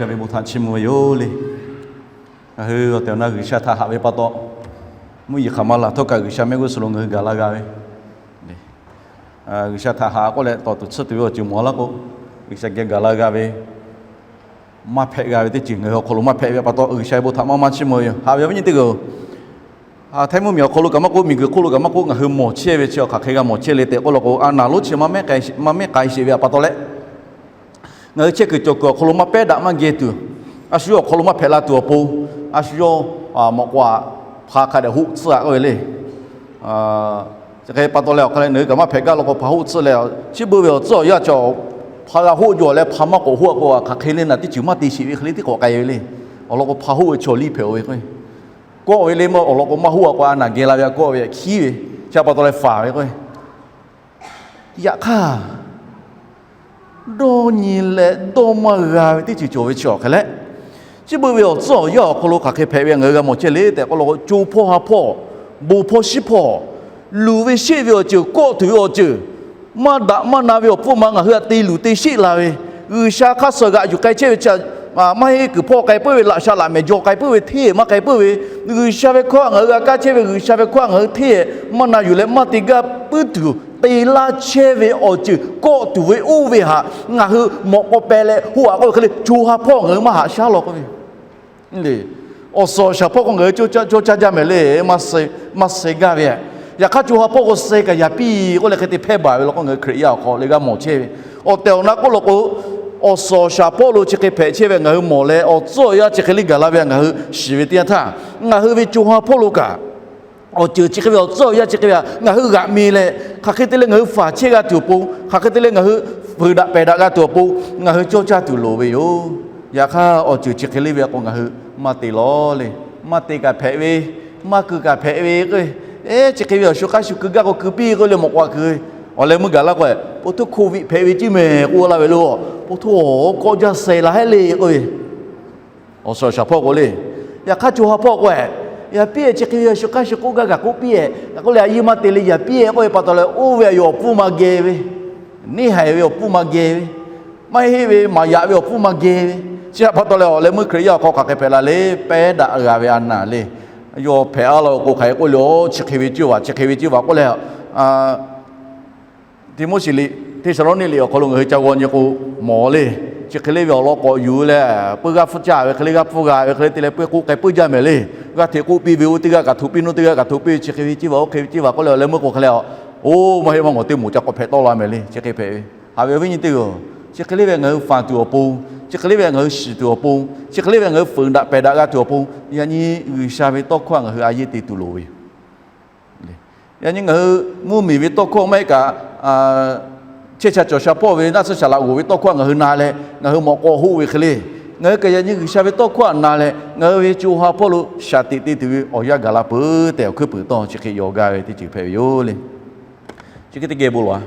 ve bon htaꞈ chiˇ mvuh ve yoˬ le. Ngaˬ hui awˬ tehˬ awˬ na G'uiˬsha htaꞈ haꞈ ve pa taw, mvuhˇ yeˬ hk'aˬ ma laˬ htawˇ kaꞈ G'uiˬsha mehˆ g'uˇ suhˍ lo ngaˬ hui gaˬ la g'a ve, G'uiˬsha htaꞈ haꞈ k'oˆ leh tawˍ tuˬ tsuhˇ tuˬ ve awˬ ceuˬ mawˬ laˇ k'o, G'uiˬsha geh gaˬ la g'a ve maˇ hpehꞈ g'a ve teˇ ceuˬ ngaˬ hui awˬ hk'aw lo maˇ hpehꞈ ve pa taw, G'uiˬsha ve bon htaꞈ maˇ maˇ chiˇ mvuh ve yoˬ. Haꞈ ve awˬ viˉ nyi teˇ g'aˇ-oˬ, htaiˇ mvuhˇmiˬ awˬ hk'aw lo kaꞈ maˇ k'oˆ, miˬguiˬ hk'oˆ lo kaꞈ maˇ k'oˆ, ngaˬ hui mawˬ chehˇ ve chi awˬ hk'aˬ hk'e g'a mawˬ chehˇ le tehꞈ k'oˆ law k'o, a naˍ lonˉ chi maˇ mehˉ k'ai sheˍ ve pa taw leh, ngaˬ hui chehˇ kuiˬ cawˬ kuiˬ awˬ hk'aw lo maˇ pehˉ daꞈ maˇ geh tuˬ, a shu yawˇ awˬ hk'aw lo maˇ hpehꞈ la tuˬ awˬ pon, a shu yawˇ mawꞈ k'aw htaꞈ hpa hk'a dehꞈ hoˆ tcuhˇ a k'oˆ ve le. Chi hk'e pa taw leh awˬ hk'a leh ngaˬ hui kaꞈ maˇ hpehꞈ gaˇ law k'o, hpa hoˆ tcuhˇ leh, chi beuꞈ ve awˬ tcuhˉ awˬ yanˇ chi hpa g'a hoˆ jaw leh hpa maˇ k'awꞈ hoˆ a k'o, hk'aˬ hk'e le naˬ teˇ ceuˬ maˇ te sheˍ ve hk'e le tiˉ k'awꞈ k'ai ve le. Awˬ lawn k'o, hpa hoˆ ve chaw liˇ hpehꞈ-o ve k'o, kawˆ ve le meuˇ awˬ lawn k'o, maˇ hoˆ a k'o a naˬ geh la ve a kawˆ ve a hkiˉ ve, chi pa taw leh faˍ ve k'o, yaꞈ hk'aˇ dawˇ nyi leh dawˇ maˇ g'a ve teˇ ceuˬ cawˬ ve chi awˬ hk'e leh, chi beuꞈ ve awˬ tcuhˉ awˬ yanˇ awˬ hk'aw lo hk'aˬ hk'e hpehꞈ ve ngaˬ hui g'a mawˬ chehˇ le tehꞈ k'oˆ law k'o, co hpawˇ ha hpawˇ, bon hpawˇ shiˉ hpawˇ, luˬ ve sheˆ ve awˬ ceuˬ, kawˆ tuˬ ve awˬ ceuˬ, maˇ daꞈ maˇ na ve awˬ hpfuhˇ ma ngaˬ hui htaꞈ te luˬ te sheˆ la ve, G'uiˬsha hk'aˇ suh g'aꞈ yuˬ k'ai chehˇ ve chi maˇ heˆ kuiˬ hpawˇ k'ai puiˉ ve, laꞈ sha laꞈ mehˍ jaw k'ai puiˉ ve, hteˇ maˇ k'ai puiˉ ve, G'uiˬsha ve hkawˇ ngaˬ hui g'a kaˇ chehˇ ve, G'uiˬsha ve hkawˇ ngaˬ hui hteˇ maˇ na yuˬ leh maˇ te gaˇ puiˉ tuˬ te laˇ chehˇ ve awˬ ceuˬ kawˆ tuˬ ve oˇ ve htaꞈ ngaˬ hui mawꞈ k'aw peh leh hoˆ a k'oˆ ve hk'e le, co ha hpawˇ ngaˬ hui maˇ haꞈ shaˉ law k'oˆ ve le. Awˬ suhˍ awˬ shaˍ hpawˇ k'o ngaˬ hui co caˇ jaˇ mehˍ le, maˇ suh gaˇ ve. Yaꞈ hk'aˇ co ha hpawˇ k'o suh kaꞈ yaꞈ piˇ k'oˆ leh hk'e te hpehˇ baˬ ve law k'o, ngaˬ hui Hkriꞈ yaˇ awˬ hk'aw lo g'a mawˬ chehˇ ve. Awˬ tehˬ awˬ na k'oˆ law k'o, awˬ suhˍ awˬ shaˍ hpawˇ lo chi hk'e hpehꞈ chehˇ ve ngaˬ hui mawˬ leh, awˬ tcuhˉ awˬ yanˇ chi hk'e liˇ gaˬ la ve ngaˬ hui shiˍ ve teˇ yanˇ htaˇ, ngaˬ hui ve co ha hpawˇ lo kaꞈ awˬ ceuˬ chi hk'e ve awˬ tcuhˉ awˬ yanˇ chi hk'e ve htaꞈ ngaˬ hui g'aꞈ mi leh, hk'aˬ hk'e te leh ngaˬ hui faˍ chehˇ g'a tuˬ awˬ pon, hk'aˬ hk'e te leh ngaˬ hui fuiˍ daꞈ pehˬ daꞈ g'a tuˬ awˬ pon, ngaˬ hui cawˇ caˇ tuˬ loˍ ve yoˬ. Yaꞈ hk'aˇ awˬ ceuˬ chi hk'e le ve k'o ngaˬ hui maˇ te lawˬ le. Maˇ te kaꞈ hpehꞈ ve, maˇ keu kaꞈ hpehꞈ ve k'o, e chi hk'e ve awˬ shu hk'aˇ shu keu gaˇ k'o keu piˇ k'oˆ leh mawꞈ k'aw keu, awˬ leh meuˇ gaˬ laˇ k'o, po htoˇ hko viꞈ hpehꞈ ve ceˇ mehˍ k'oˆ laˇ ve lo, po htoˇ kawˆ jaˇ seh la hehˉ le k'oˆ ve. Awˬ suhˍ awˬ shaˍ hpawˇ k'o le, yaꞈ hk'aˇ co ha hpawˇ k'o, yaꞈ piˇ chi hk'e ve awˬ shu hk'aˇ shu k'oˆ gaˇ kaꞈ k'oˆ piˇ-e, k'oˆ leh a yiˇ maˇ te le yaꞈ piˇ-e k'oˆ ve pa taw leh, oˇ ve a yoˬ awˬ hpfuhˇ maˇ geh ve, neˇ haiˬ ve awˬ hpfuhˇ maˇ geh ve, maˇ heˆ ve maˍ yaꞈ ve awˬ hpfuhˇ maˇ geh ve, chi htaꞈ pa taw leh awˬ leh meuˇ Hkriꞈ yaˇ awˬ hk'aw hk'aˬ hk'e hpehꞈ la le, pehˉ daꞈ g'a ve a naˍ le. Yawˇ hpehꞈ a law k'o hk'aˬ hk'e k'oˆ le, chi hk'e ve ceuˇ vaˬ, chi hk'e ve ceuˇ vaˬ k'oˆ leh, Tiˆmoˉseˍ liꞈ, Hteˇsaˍlawˇniˆ liꞈ awˬ hk'aw lo ngaˬ hui ca g'aw nyi k'o mawˬ le. Chi hk'e le ve awˬ lawn k'awꞈ yuˬ leh, puiˇ g'aˇ hpfuhˇ caˇ ve hk'e le, g'aˇ hpfuhˇ g'a ve hk'e le te leh puiˇ k'oˆ k'ai puiˇ jaˇ mehˍ le. G'aˇ hteꞈ k'oˆ piˇ ve oˇ teˇ g'aˇ kaꞈ htoꞈ piˇ, oˇ teˇ g'aˇ kaꞈ htoꞈ piˇ, chi hk'e ve ceuˇ vaˬ, oˇ hk'e ve ceuˇ vaˬ k'oˆ leh awˬ leh meuˇ k'o hk'e leh, oˇ maˇ heˆ maˇ g'awˬ teˇ moˍ ca k'awꞈ hpehꞈ tawˆ la mehˍ le. Chi hk'e hpehꞈ ve. Haꞈ ve awˬ viˉ nyi teˇ g'aˇ-oˬ, chi hk'e le ve ngaˬ hui faˍ tuˬ awˬ pon, chi hk'e le ve ngaˬ hui shiˍ tuˬ awˬ pon, chi hk'e le ve ngaˬ hui fuiˍ daꞈ pehˬ daꞈ g'a tuˬ awˬ pon, yaꞈ nyi G'uiˬsha ve tawˇ hkawˇ htaꞈ ngaˬ hui a yeˇ te tuˬ loˍ ve yoˬ. Yaꞈ nyi ngaˬ hui mvuhˇmiˬ ve tawˇ hkawˇ maˇ heˆ kaꞈ, chehˇ sha cawˬ sha hpawˇ ve naˆ tsuhˇ shaˍ laꞈ g'oˍ ve tawˇ hkawˇ htaꞈ ngaˬ hui na leh ngaˬ hui mawꞈ k'aw hoˆ ve hk'e le, ngaˬ hui kaꞈ yaꞈ nyi G'uiˬsha ve tawˇ hkawˇ htaꞈ na leh ngaˬ hui ve co ha hpawˇ lo shaˍ tiꞈ te tuˬ ve awˬ yanˇ gaˬ la peuˬ tehꞈ awˬ hkuiˉ puiˍ tawˇ chi hk'e yaw gaˇ ve teˇ ceuˬ hpehꞈ ve yoˬ le. Chi hk'e te geh bon lawˬ-a.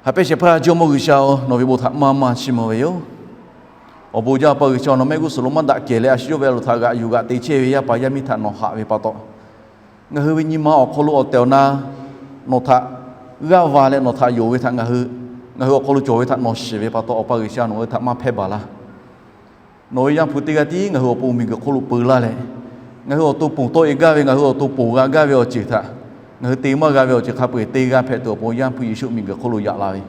Haꞈ pehnˇ shehˍ hpaˇ Jawˇmawˇ G'uiˬsha-oˬ, nawˬ ve bon htaꞈ maˇ maˇ chiˇ mvuh ve yoˬ. Awˬ bon jaˇ Awˬ pa G'uiˬsha, nawˬ mehˆ g'uˇ suhˍ lo maˇ daꞈ kehˬ leh a shu yawˇ ve a loˍ htaꞈ g'aꞈ yuˬ g'aꞈ te chehˇ ve yaˇ paˍ yaˇ miˇ htaꞈ nawˬ haꞈ ve pa taw, ngaˬ hui ve nyi ma awˬ hk'aw lo awˬ tehˬ awˬ na nawˬ htaꞈ g'aˇ va leh nawˬ htaꞈ yonˍ ve htaꞈ ngaˬ hui, ngaˬ hui awˬ hk'aw lo cawˬ ve htaꞈ nawˬ shiˍ ve pa taw, Awˬ pa G'uiˬsha nawˬ hui htaꞈ maˇ hpehˇ baˬ laˇ. Nawˬ ve Yaˇ hpu teˇ g'aˇ tiˉ ngaˬ hui awˬ pon miˬguiˬ hk'oˆ lo peu laˇ leh, ngaˬ hui awˬ to ponˬ tawˆ e gaˇ ve, ngaˬ hui awˬ to ponˬ g'a gaˇ ve awˬ ceuˬ htaꞈ, ngaˬ hui te maˇ g'a ve awˬ ceuˬ hk'a peu-eˬ te g'a hpehꞈ tuˬ awˬ pon Yaˇ hpu Yeˍsuˆ miˬguiˬ hk'oˆ lo yaꞈ la ve,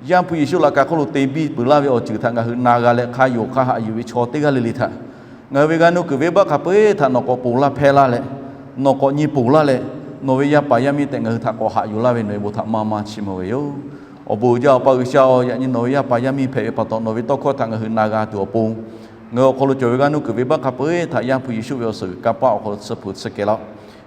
Yaˇ hpu Yeˍsuˆ laꞈ ka hk'oˆ lo te biˇ peuˬ laˇ ve awˬ ceuˬ htaꞈ ngaˬ hui na g'a leh hk'a yonˍ hk'a haꞈ yuˬ ve chaw teˇ g'aˇ le le htaꞈ, ngaˬ hui ve g'aˇ nuˇ kuiˬ venˇbaˆ hk'a peu-eˬ htaꞈ nawˬ k'awꞈ ponˬ laˇ hpehˇ laˇ leh, nawˬ k'awꞈ nyi ponˬ laˇ leh, nawˬ ve yaˇ paˍ yaˇ miˇ tehꞈ ngaˬ hui htaꞈ k'awꞈ haꞈ yuˬ laˇ ve nawˬ ve bon htaꞈ maˇ maˇ chiˇ mvuh ve yoˬ. Awˬ bon uiˍ jaˇ Awˬ pa G'uiˬsha-oˬ, yaꞈ nyi nawˬ ve yaˇ paˍ yaˇ miˇ hpehꞈ ve pa taw, nawˬ ve tawˇ hkawˇ htaꞈ ngaˬ hui na g'a tuˬ awˬ pon, ngaˬ hui awˬ hk'aw lo cawˬ ve g'aˇ nuˇ kuiˬ venˇbaˆ hk'a peu-eˬ htaꞈ Yaˇ hpu Yeˍsuˆ ve awˬ suhˍ g'uiˬ kanˇ paˆ awˬ hk'aw lo tsuhˇ hpu tsuhˇ kehˬ laˇ-oˆ.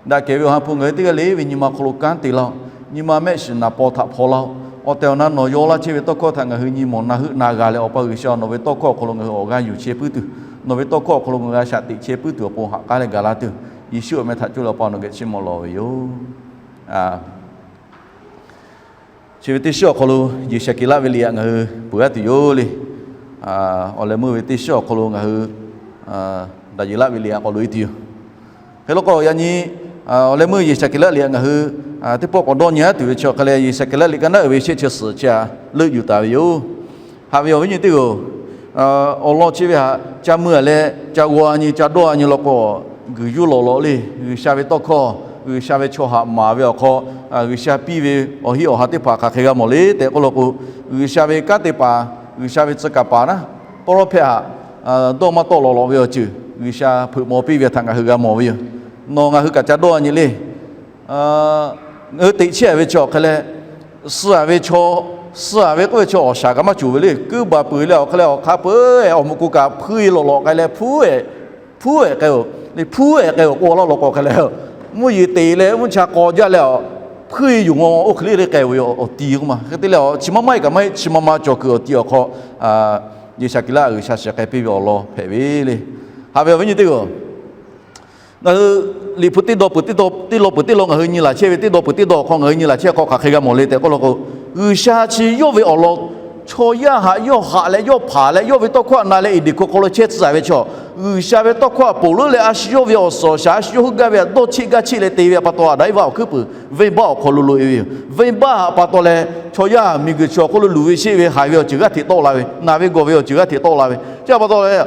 Daꞈ kehˬ ve Awˬ ha hpu ngaˬ hui teˇ g'aˇ le ve nyi ma hk'aw lo kanˉ te laˇ-oˆ. Nyi ma mehˆ shiˍ naˍ paw htaꞈ hpaw laˇ-oˆ. Awˬ tehˬ awˬ na nawˬ yaw laˇ chehˇ ve tawˇ hkawˇ htaꞈ ngaˬ hui nyi mawˬ na heuˆ na g'a leh, Awˬ pa G'uiˬsha nawˬ ve tawˇ hkawˇ awˬ hk'aw lo ngaˬ hui awˬ g'aˇ yuˬ chehˇ puiˉ tuˬ, nawˬ ve tawˇ hkawˇ awˬ hk'aw lo ngaˬ hui g'a shaꞈ teꞈ chehˇ puiˉ tuˬ awˬ pon ha k'aˉ leh gaˬ la tuˬ, Yeˍsuˆ awˬ meh htaꞈ coˇ leh Awˬ pa nawˬ geh chiˇ mvuh lawˬ ve yoˬ. Chi ve teˇ shiˉ awˬ hk'aw lo Yeˍsaˍkeˍlaˆ ve liꞈ htaꞈ ngaˬ hui peuˬ g'aˇ tuˬ yoˬ le. Awˬ leh meuˇ ve teˇ shiˉ awˬ hk'aw lo ngaˬ hui Daˍyeˍlaˆ ve liꞈ htaꞈ k'awꞈ loꞈ e tuˬ yoˬ. Hk'e law k'o, yaꞈ nyi awˬ leh meuˇ Yeˍsaˍkeˍlaˆ liꞈ htaꞈ ngaˬ hui teˇ pawˆ k'awꞈ dawˇ nyi tuˬ ve chi awˬ hk'a leh, Yeˍsaˍkeˍlaˆ liꞈ ka naˉ uiˍ ve shehˆ chi suhˍ chi htaꞈ leuˆ yuˬ taˍ ve yoˬ. Haꞈ ve awˬ viˉ nyi teˇ g'aˇ-oˬ, awˬ lawn chi ve htaꞈ ca mui-a leh ca g'aw-a nyi ca dawˇ-a nyi law k'o, guiˬ yuˇ lawꞈ lawꞈ le. G'uiˬsha ve tawˇ hkawˇ, G'uiˬsha ve chaw haꞈ maˍ ve awˬ hk'aw, G'uiˬsha piˇ ve awˬ hiˆ awˬ ha teˇ hpaˍ hk'aˬ hk'e g'a mawˬ le tehꞈ k'oˆ law k'o, G'uiˬsha ve kanˉ te paˍ, G'uiˬsha ve tcuh kaˍ paˍ naˉ, pawˇ lawˉ hpehˇ htaꞈ dawˇ maˇ tawˆ lawꞈ lawꞈ ve awˬ ceuˬ G'uiˬsha hpeuꞈ maw piˇ ve htaꞈ ngaˬ hui g'a mawˬ ve yoˬ. Nawˬ ngaˬ hui kaꞈ ca dawˇ-a nyi le. Ngaˬ hui teꞈ chehˇ-a ve chi awˬ hk'e leh, suh-a ve chaw, suh-a ve k'oˆ ve chi awˬ shaˍ kaꞈ maˇ cawˬ ve le. Kuiˉ baˬ peuˬ leh awˬ hk'e leh awˬ hk'a peu-eˬ awˬ moˍ k'o kaꞈ hpuiˇ lawꞈ lawꞈ k'ai leh hpuˉ-ehˍ, hpuˉ-ehˍ k'ai-o, le hpuˉ-ehˍ k'ai-o k'oˆ laˇ law k'o hk'e leh, mvuhˇ yeˬ teꞈ leh mvuhˇ cha k'aw jaˇ leh, hpuiˇ yonˍ-a oˇ hk'e le le k'ai-o ve awˬ ti k'oˆ ma. Hk'e te leh, chi ma maˇ heˆ kaꞈ maˇ heˆ, chi ma ma cawˬ kuiˬ awˬ ti awˬ hk'aw Yeˍsaˍkeˍlaˆ G'uiˬsha shiˍ k'ai piˇ ve awˬ lawn hpehꞈ ve le. Haꞈ ve awˬ viˉ nyi teˇ-oˬ, ngaˬ hui Liꞈ hpu teˇ dawˇ peuˬ teˇ dawˇ, teˇ law peuˬ teˇ law ngaˬ hui nyi laˬ chehˇ ve, teˇ dawˇ peuˬ teˇ dawˇ hk'aw ngaˬ hui nyi laˬ chehˇ hk'aw hk'aˬ hk'e g'a mawˬ le tehꞈ k'oˆ law k'o, G'uiˬsha chi yawˇ ve awˬ lawn chaw yaˇ haꞈ yawˇ haꞈ leh yawˇ hpanˍ leh yawˇ ve tawˇ hkawˇ htaꞈ na leh Eˍdenˍ hkuiˉ hk'aw lo chehˇ tcuh-a ve chaw, G'uiˬsha ve tawˇ hkawˇ htaꞈ ponˬ leuˉ leh a shu yawˇ ve awˬ suhˍ awˬ shaˍ a shu yawˇ hui gaˇ ve htaꞈ dawˇ cheˆ gaˇ cheˆ leh te ve pa taw, Aˍdanˍ Eˇvaˆ awˬ hkuiˉ puiˍ venˇbaˆ awˬ hk'aw lo loꞈ-e ve yoˬ. Venˇbaˆ htaꞈ pa taw leh chaw yaˇ miˬguiˬ chi awˬ hk'oˆ lo luˬ ve sheˆ ve haiˬ ve awˬ ceuˬ g'aˇ hteꞈ tawˆ la ve, naˬ ve gawˬ ve awˬ ceuˬ g'aˇ hteꞈ tawˆ la ve, chi pa taw leh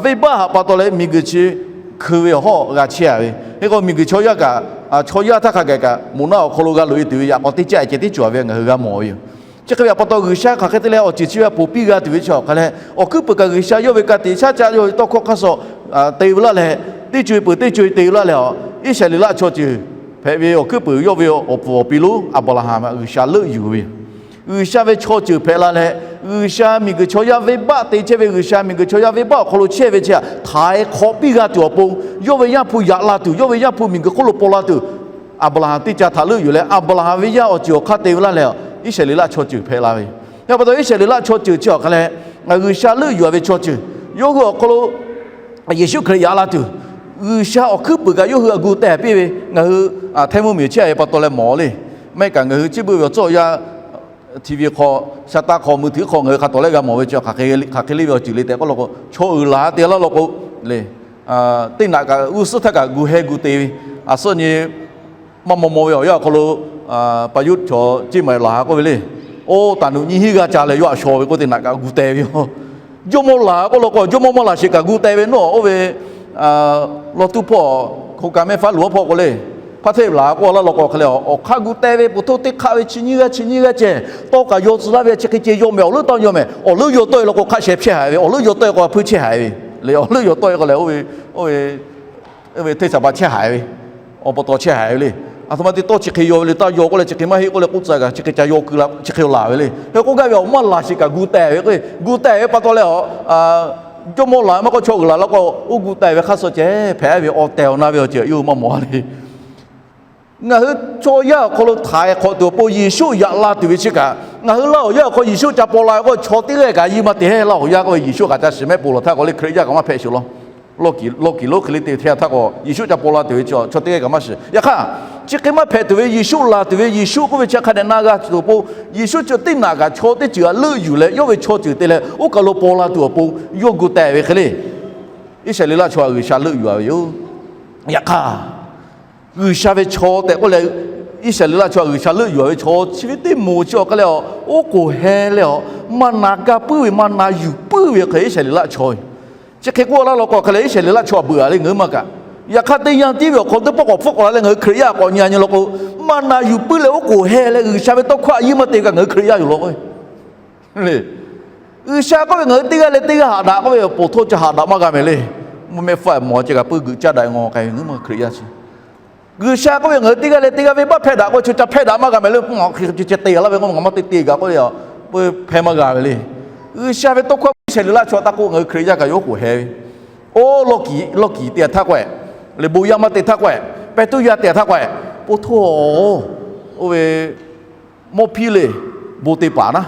venˇbaˆ htaꞈ pa taw leh miˬguiˬ chi hkui ve awˬ hawˉ g'a chehˇ-a ve. Hk'e k'o miˬguiˬ chaw yaˇ kaꞈ, chaw yaˇ htaˇ hk'a gaˬ kaꞈ moˍ naˆ awˬ hk'aw lo g'a loꞈ-e tuˬ ve yaꞈ k'aw teˇ caˆ ceh tiˉ cawˬ ve ngaˬ hui g'a mawˬ ve yoˬ. Chi hk'e ve pa taw G'uiˬsha hk'aˬ hk'e te leh awˬ ceuˬ chi ve htaꞈ ponˬ piˇ g'a tuˬ ve chi awˬ hk'a leh, awˬ hkuiˉ puiˍ kaꞈ G'uiˬsha yawˇ ve ka tiꞈ shaˉ caˆ yawˇ ve tawˇ hkawˇ hk'aˇ suh te ve laˇ leh, teˇ co-e peuˬ teˇ co-e te ve laˇ leh, Iˉsaˍreˍlaˆ chaw ceuˬ hpehꞈ ve awˬ hkuiˉ puiˍ yawˇ ve awˬ puˍ awˬ pi lonˉ Aˍbraˍhanˍ htaꞈ G'uiˬsha leuˆ yuˬ ve yoˬ. G'uiˬsha ve chaw ceuˬ hpehꞈ la leh, G'uiˬsha miˬguiˬ chaw yaˇ venˇbaˆ te chehˇ ve, G'uiˬsha miˬguiˬ chaw yaˇ venˇbaˆ awˬ hk'aw lo chehˇ ve chi htaꞈ htaiˍ hk'awꞈ piˇ g'a tuˬ awˬ pon, yawˇ ve Yaˇ hpu yaꞈ la tuˬ, yawˇ ve Yaˇ hpu miˬguiˬ hk'oˆ lo paw la tuˬ, Aˍbraˍhanˍ teˇ ca htaꞈ leuˆ yuˬ leh Aˍbraˍhanˍ ve yaˇ awˬ ceuˬ awˬ hk'aˇ te ve laˇ leh, Iˉsaˍreˍlaˆ chaw ceuˬ hpehꞈ la ve yoˬ. Yaˇ pa taw Iˉsaˍreˍlaˆ chaw ceuˬ chi awˬ hk'a leh, G'uiˬsha leuˆ yuˬ-a ve chaw ceuˬ, yawˇ hui awˬ hk'aw lo Yeˍsuˆ Hkriꞈ yaꞈ la tuˬ, G'uiˬsha awˬ hkuiˉ puiˍ kaꞈ yawˇ hui htaꞈ gu teh piˇ ve, ngaˬ hui htaiˇ mvuhˇmiˬ chehˇ ve pa taw leh mawˬ le. Maˇ heˆ kaꞈ ngaˬ hui chi beuꞈ ve awˬ tcuhˉ awˬ yanˇ TV hk'aw, sha taˇ hk'aw, mui htuꞈ hk'aw ngaˬ hui hk'a tawˍ leh g'a mawˬ ve chi hk'aˬ hk'e le ve awˬ ceuˬ le tehꞈ k'oˆ law k'o, chaw uiˍ laˬ te laˇ law k'o, le, teˇ naꞈ kaꞈ g'uˇ suhˉ htaˇ kaꞈ gu heh gu te ve, a suhˉ nyi maˇ maw maw ve awˬ yanˇ awˬ hk'aw lo, pa yuˇ chaw ceˇ maˍ laˬ k'oˆ ve le. Oˇ taˍ nuꞈ nyiˇ hinˉ g'aˇ ca leh yawˇ htaꞈ shaw ve k'oˆ teˇ naꞈ kaꞈ gu teh ve yoˬ. Jawˇmawˇ laˬ k'oˆ law k'o, jawˇmawˇ maˇ laˬ sheˍ kaꞈ gu teh ve nawˉ oˇ ve lawˇ tuˇ hpawˇ hk'oˆ kaꞈ mehˆ faˉ luˬ awˬ hpawˇ k'o le, hpaˇ hteˇ laˬ k'oˆ laˇ law k'o hk'a leh awˬ hk'aˇ gu teh ve, poˬ htoˇ teˇ hk'aˆ ve chi nyiˇ g'aˇ chi nyiˇ g'aˇ ceh, tawˇ kaꞈ yaw tcuh laˇ ve chi hk'e ceh yaw mehˍ, awˬ leuˉ tawˇ yaw mehˍ, awˬ leuˉ yaw tawˆ-e law k'o hk'aˆ sheh chehˇ haiˬ ve, awˬ leuˉ yaw tawˆ-e k'o hpuiˇ chehˇ haiˬ ve, le awˬ leuˉ yaw tawˆ-e k'o leh oˇ ve, oˇ ve, oˇ ve hteˇ saˍ baˬ chehˇ haiˬ ve, awˬ pa taw chehˇ haiˬ ve le. A htoꞈ ma te tawˇ chi hk'e yaw ve le, taˇ yaw k'oˆ leh chi hk'e maˇ heˆ k'oˆ leh k'oˆ tcuh kaꞈ chi hk'e ca yaw keu la, chi hk'e laˬ ve le. Hk'e k'oˆ gaˇ ve awˬ maˇ laˬ sheˍ kaꞈ gu teh ve k'o, gu teh ve pa taw leh a, jawˇmawˇ laˬ maˇ k'oˆ, chaw uiˍ laˬ law k'o, oˇ gu teh ve hk'aˇ suh ceh hpehꞈ ve awˬ tehˬ awˬ na ve awˬ ceuˬ yawˇ hui maˇ mawˬ le. Ngaˬ hui chaw yaˇ awˬ hk'aw lo htaiˍ hk'awꞈ tuˬ awˬ pon Yeˍsuˆ yaꞈ la tuˬ ve chi kaꞈ, ngaˬ hui Laˇ huˍ yaˇ awˬ hk'aw Yeˍsuˆ ca paw la ve k'o, chaw teˇ g'aˇ kaꞈ yiˇ maˇ te heˆ. Laˇ huˍ yaˇ k'oˆ ve Yeˍsuˆ kaꞈ ca shiˍ mehˆ poˬ lawˬ htaˇ k'o le, Hkriꞈ yaˇ kaꞈ maˇ hpehꞈ sheˍ law. Lawˇ kiˍ lawˇ kiˍ lonˉ hk'e le te hteˇ htaˇ k'o, Yeˍsuˆ ca paw la tuˬ ve chaw teˇ g'aˇ kaꞈ maˇ shiˍ. Yaꞈ hk'aˇ, chi hk'e maˇ hpehꞈ tuˬ ve Yeˍsuˆ laˬ tuˬ ve Yeˍsuˆ k'oˆ ve chi hk'a dehꞈ na g'a tuˬ awˬ pon, Yeˍsuˆ chi teˇ naꞈ kaꞈ chaw teˇ ceuˬ htaꞈ leuˆ yuˬ leh yawˇ ve chaw ceuˬ te leh oˇ kaˬ lo paw la tuˬ awˬ pon yawˇ gu teh ve hk'e le. Iˉsaˍreˍlaˆ chaw htaꞈ G'uiˬsha leuˆ yuˬ-a ve yoˬ. Yaꞈ hk'aˇ, G'uiˬsha ve chaw tehꞈ k'oˆ leh, Iˉsaˍreˍlaˆ chaw htaꞈ G'uiˬsha leuˆ yuˬ-a ve chaw chi ve teˇ moˍ chi awˬ hk'a leh a, oˉ k'oˍ heh leh a, maˇ na gaˇ puiˉ ve, maˇ na yuˬ puiˉ ve hk'e Iˉsaˍreˍlaˆ chaw ve. Chi hk'e k'oˆ laˇ law k'o hk'a leh Iˉsaˍreˍlaˆ chaw a beuꞈ-a le ngaˬ hui maˇ kaꞈ. Yaꞈ hk'aˇ teˇ yanˇ tiˉ ve awˬ hk'aw teˇ pawˆ k'awꞈ hpfuhˆ k'awꞈ la leh ngaˬ hui Hkriꞈ yaˇ k'awꞈ nyi-a nyi law k'o, maˇ na yuˬ puiˉ leh oˉ k'oˍ heh leh G'uiˬsha ve tawˇ hkawˇ htaꞈ yiˇ maˇ te kaꞈ ngaˬ hui Hkriꞈ yaˇ yoˬ law k'o. G'uiˬsha k'oˆ ve ngaˬ hui teˇ g'aˇ leh teˇ g'aˇ haꞈ daꞈ k'oˆ ve, poˬ htoˇ ca haꞈ daꞈ maˇ g'a mehˍ le. Mvuhˇ mehˆ hpfuhˆ mawˬ ceh kaꞈ puiˇ geuꞈ caˇ daꞈ-e ngaw k'ai ve ngaˬ hui maˇ Hkriꞈ yaˇ chi. G'uiˬsha k'oˆ ve ngaˬ hui teˇ g'aˇ leh teˇ g'aˇ venˇbaˆ hpehˇ daꞈ k'oˆ ve, chaw ca hpehˇ daꞈ maˇ g'a mehˍ le. Ceh ceh te g'a laˇ ve k'o, ngaˬ maˇ te te gaꞈ k'oˆ ve, hpehˇ maˇ g'a ve le. G'uiˬsha ve tawˇ hkawˇ Iˉsaˍreˍlaˆ chaw htaꞈ k'oˆ ngaˬ hui Hkriꞈ yaˇ kaꞈ yoˬ k'oˆ heh ve. Oˇ lawˇ kiˍ lawˇ kiˍ te htaˇ k'o, leh bon yaˇ maˇ te htaˇ k'o, pehˇ tuˇ yaˇ te htaˇ k'o, poˬ htoˇ, oˇ ve mawˇ hpiˇ le, bon te paˍ naˉ,